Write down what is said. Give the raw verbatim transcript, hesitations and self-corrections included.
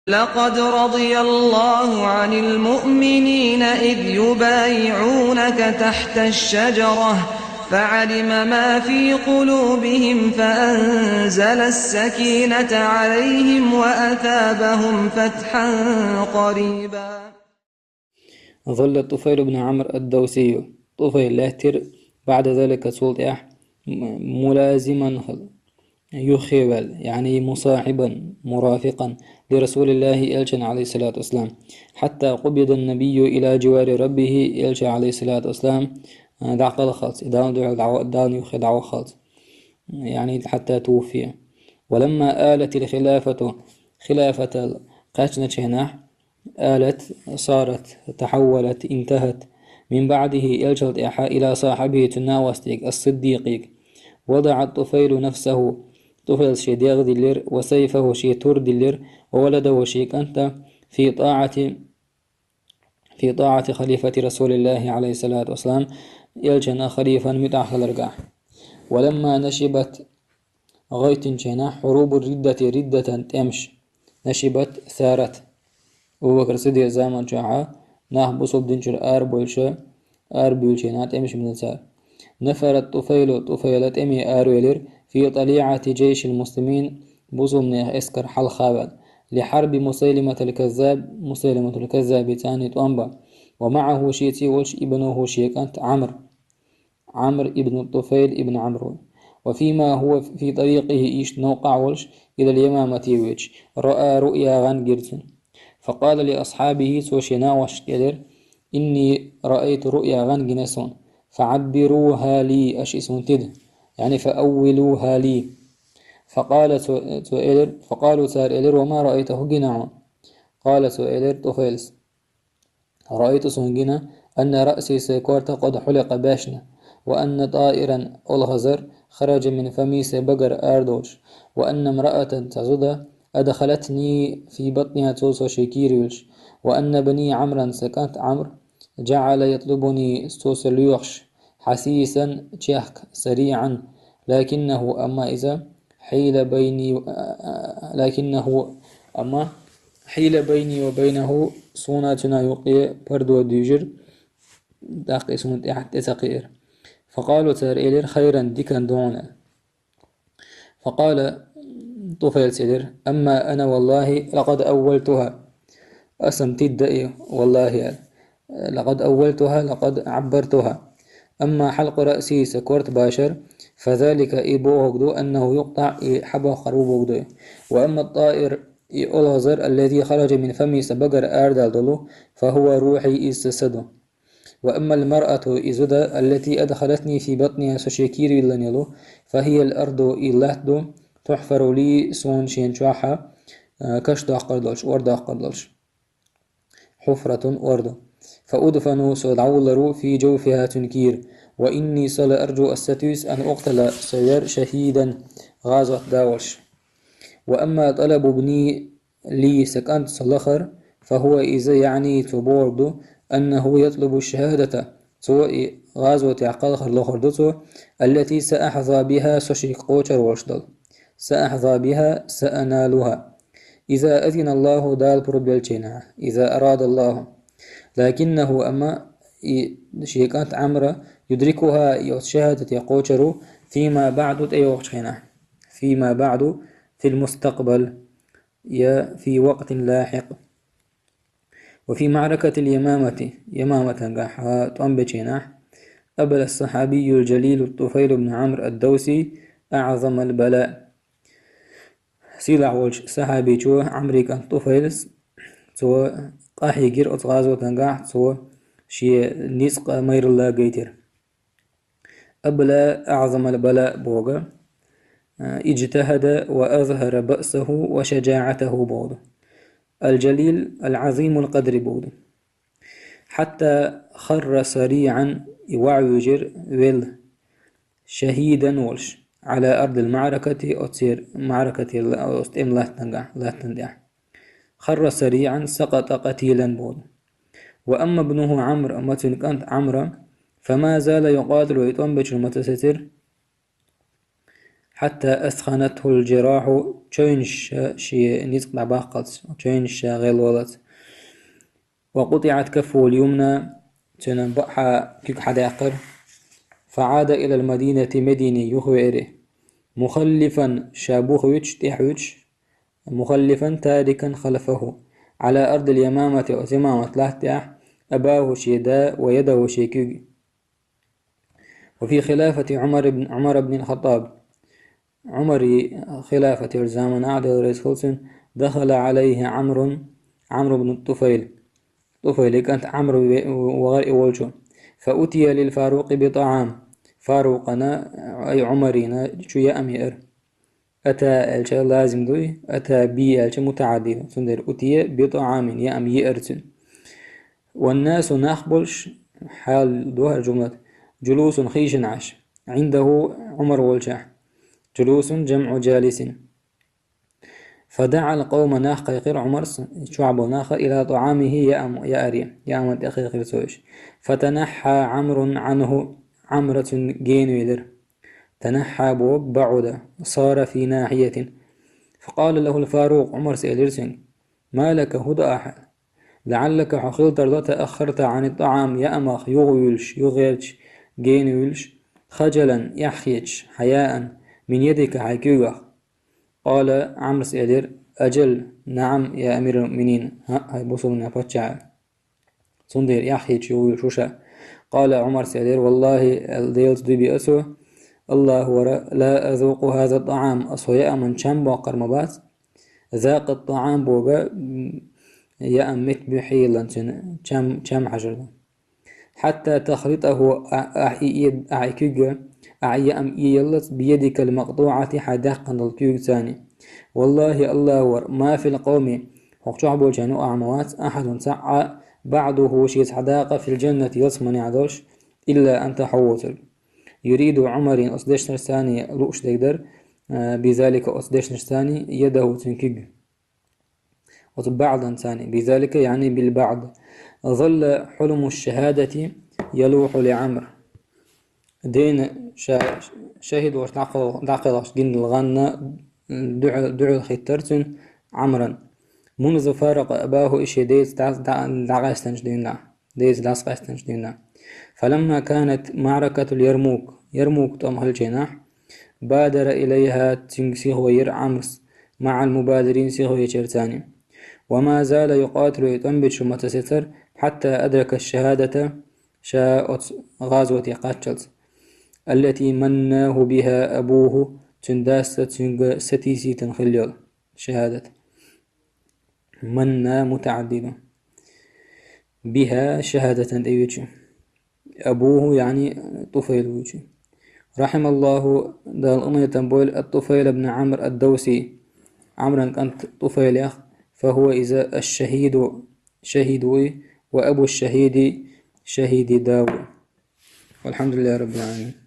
لقد رضي الله عن المؤمنين إذ يبايعونك تحت الشجرة فعلم ما في قلوبهم فأنزل السكينة عليهم وأثابهم فتحا قريبا. ظل الطفيل بن عمرو الدوسي, ТӀуфайл лаьттира, بعد ذلك, цул тӀаьхьа, ملازما, юххе ваьлла, يعني مصاحبا, مرافقا, لرسول الله, элчан, عليه الصلاة والسلام, حتى قبض النبي إلى جوار ربه, элча, عليه الصلاة والسلام, дӀакхалхалц, Далла духьал дӀа-, Далла юххе дӀаваххалц, يعني حتى توفي. ولما آلت الخلافة, хилафат кхаьчначу хенахь, آلت, صارت, تحولت, انتهت, من بعده, элчал тӀаьхьа, إلى صاحبه, цуьнан вастийга, الصديق. وضع الطفيل نفسه, ТӀуфайлс шен дегӀ диллира, وسيفه, шен тур диллира, وولده, шен кӀант, في طاعة, في طاعة خليفة رسول الله, عليه الصلاة والسلام, элчан, халифан муьтӀахь хиларгахь. ولما نشبت, гӀойтинчу хенахь, حروب الردة, риддатан тӀемаш, نشبت, ثارت, Абу Бакр Сиддикъ заман чохь нах бусалба дин чуьра арабевлча, арабуьйлучу хенахь тӀемаш бина цара. نفر الطفيل, ТӀуфайла тӀеме аравелира, في طليعة جيش المسلمين, бусалбанех эскар хьалха а ваьлла, لحرب مسيلمة الكذاب, Мусайлиматул Каззабе царна тӀом бан. ومعه, шеца волуш, ابنه, шен кӀант, Ӏамр. Ӏамр ибн ТӀуфайл ибн Ӏамр ву. وفيما هو في طريقه, иштта новкъахь волуш, إلى اليمامة, воьдуш, رأى رؤيا, гӀан гира цунна. فقال لأصحابه, цо шен нахошка элира: إني رأيت رؤيا, гӀан гина суна. فعبروها لي, аша и суна тида. يعني فأولوها لي. فقال, цо, цо элира, فقالوا, цара элира: وما رأيت, хӀун гина хьуна? قال, цо элира, ТӀуфайлас: رأيت, суна гина, أن رأسي, сайн корта, قد حلق, баьшна, وأن طائرا, олхазар, خرج من فمي, сайн багара арадолуш, وأن امرأة, цхьа зуда, أدخلتني في بطنها, цо со шен кийра вуьллуш, وأن ابني عمرا, сайн кӀант Ӏамр, جعل يطلبني, цо со лоьхуш, حثيثا, чехка, سريعا, لكنه, амма иза, حيل بيني, لكنه, амма, حيل بيني وبينه, суна цуьнан юккъе пардо дуьйжира, тӀаккха и суна тӀаьхьа тӀе ца кхиира. فقالوا, цара элира: خيرا, диканна ду хьуна. فقال, ТӀуфайлас элира: أما أنا والله لقد أولتها. Аса-м тидда и, валлахӀи, аьлла. لقد أولتها، لقد عبرتها. أما حلق رأسي, сан корта башар, فذلك, и бохург ду, أنه يقطع, и хьабоккхур ву бохург ду. وأما الطائر, и олхазар, الذي خرج من فمي, сан багара арадаьлла долу, فهو روحي, иза сан са ду. وأما المرأة, и зуда, التي أدخلتني في بطنها, со шен кийра виллина йолу, فهي الأرض, и латта ду, تحفر لي, суна шена чохь, а, каш доккхур долуш, ор доккхур долуш. حفرة, ор ду. فأدفن, со дӀавуллур ву, في جوفها, цуьнан кийра. وإني, со ла аржу, аса ца туьйсу, أن أقتل, со яр, شهيدا, гӀазот дӀа волуш. وأما طلب ابني لي, сан кӀанта со лахар, فهو, иза, يعني, цо бохург ду, أنه يطلب الشهادة, цо и гӀазотехь кхалхар лохур ду цо, التي سأحظى بها, со шега кхочур волуш долу. سأحظى بها، سأنالها. إذا أذن الله, Дала пурба делчийнахь, إذا أراد الله. لكنه, амма и шен кӀант Ӏамра, يدركها, и оцу шахӀадате кхочур ву, فيما بعد, тӀейогӀучу хенахь. فيما بعد, في المستقبل, я في وقت لاحق. وفي معركة اليمامة, Ямаматангахь тӀом бечийнахь, أبلى الصحابي الجليل الطفيل بن عمرو الدوسي أعظم البلاء. Сийлахь волчу сахьабичо Ӏамрин кӀант ТӀуфайлас, цо къахьийгира оцу гӀазотангахь, цо шен ницкъ майралла гайтира. أبلى أعظم البلاء боху, а, اجتهد وأظهر بأسه وشجاعته боху. الجليل العظيم القدر боху. حتى خر صريعا, и ваьӀ вуьйжира велла, شهيدا волуш, على أرض المعركة, оцу маӀракате, оцу тӀеман латтангахь, латтана тӀехь. خر صريعا، سقط قتيلا боху. وأما ابنه عمرو, амма цуьнан кӀант Ӏамра, فما زال يقاتل, вай тӀом бечуьра ма ца сецира, حتى أثخنته الجراح, чойнаш шен ницкъ дӀабаккхалц, чойнаш гӀелвалц. وقطعت كفه اليمنى, цуьнан бакъхьа куьг хьадаьккхира. فعاد إلى المدينة, Медине юхавеара. مخلفا, ша бухавуьйтуш, тӀаьхьавуьйтуш, مخلفا تاركا خلفه على أرض اليمامة, оцу Ямамат латта тӀехь, أباه, шен да, ويده, шен куьг. وفي خلافة عمر بن، عمر بن الخطاب, Ӏумаран хилафат йолчу заманахь, Дела реза хуьлда цунна, دخل عليه عمرو، Ӏамр ибн ТӀуфайл, ТӀуфайлан кӀант Ӏамр ве-, вахара и волчу. فأتي للفاروق بطعام, Фарукъана, ай Ӏумарана чу яа яра. أتى аьлча лазим дуй, أتى به аьлча мутаӀадди ду. Цундела أتي بطعام, яа яра цуьнан. والناس, нах болуш, хьал ду хӀара жумлат, جلوس, хийшина Ӏаш, عنده, Ӏумар волчохь. جلوس جمع جالس. فدعا القوم, нах кхайкхира Ӏумара, чохь болу нах, إلى طعامه, яам, яаре, яаман тӀе кхайкхира цо уьш. فتنحى عمرو عنه, Ӏамр цуьнан гена велира. تنحى боху بعد, صار في ناحية. فقال له الفاروق, Ӏумара элира цуьнга: ما لك, хӀун до ахьа? لعلك, хьо хила тарло, تأخرت عن الطعام, яамах юхавуьйлуш, юхагӀерташ, гена вуьйлуш, خجلا, эхь хеташ, حياء, من يدك, хьайн куьйгах. قال, Ӏамрас элира: أجل, نعم, يا أمير المؤمنين, хӀаъ, хӀай бусалбанийн паччахь. Цундела эхь хеташ юхавуьйлуш ву ша. قال, Ӏумарас элира: والله, аьлла, Делаца дуй биа ас, الله, لا أذوق هذا الطعام, ас хӀокху яаман чам боккхур ма бац. ذاق الطعام боху, м, яам меттан буьхьа хилла цуьнан чам, чам хьажар ду. حتى تخرطه, а-, ахь и, и, ахь и куьг, ахь и яам ияллалц, بيدك المقطوعة, хьайн даьккхина долу куьйгаца. والله, الله, ما في القوم, хӀокху чохь болчарна юкъахь ма вац, أحد, цхьа а, بعده, шеца схьадакъа, في الجنة, ялсаманехь долуш, إلا أنت, хьо воцург. يريد Ӏумаран оцу дешнашца лууш дерг дара, а, بذلك, оцу дешнашца, يده, цуьнан куьг. Оцу بعدанца, بذلك, يعني بالبعد. ظل حلم الشهادة يلوح لعمرو. Дена ша шахӀид волуш дӀакхел-, дӀакхелхаш гина долу гӀан дуьхьал, дуьхьал хӀиттира цуьнан Ӏамран. منذ فارق أباه, и шен деца дӀа-, дӀа-, дӀакъаьстинчу дийнахь. Деца дӀасакъаьстинчу дийнахь. فلما كانت معركة اليرموك, Ярмук тӀом хилчийнахь, بادر إليها, цуьнга сихо йира Ӏамрас, مع المبادرين, сихо йечарца. وما زال يقاتل, и тӀом бича ма ца сецара, حتى أدرك الشهادة, ша оцу гӀазоте кхаччалц. التي مناه بها أبوه, цуьнан дас цуьнга сатийсийтина хилла йолу шахӀадат. Манна мутаӀадди ду. بها شهادة тӀе йоьдуш. أبوه, яъни ТӀуфайл вуьйцу. رحم الله, Дала къинхетам бойла, الطفيل بن عمرو الدوسي, Ӏамран кӀант ТӀуфайлех, فهو, иза, الشهيد, шахӀид ву и, وأبو الشهيد, шахӀидан да ву. والحمد لله رب العالمين.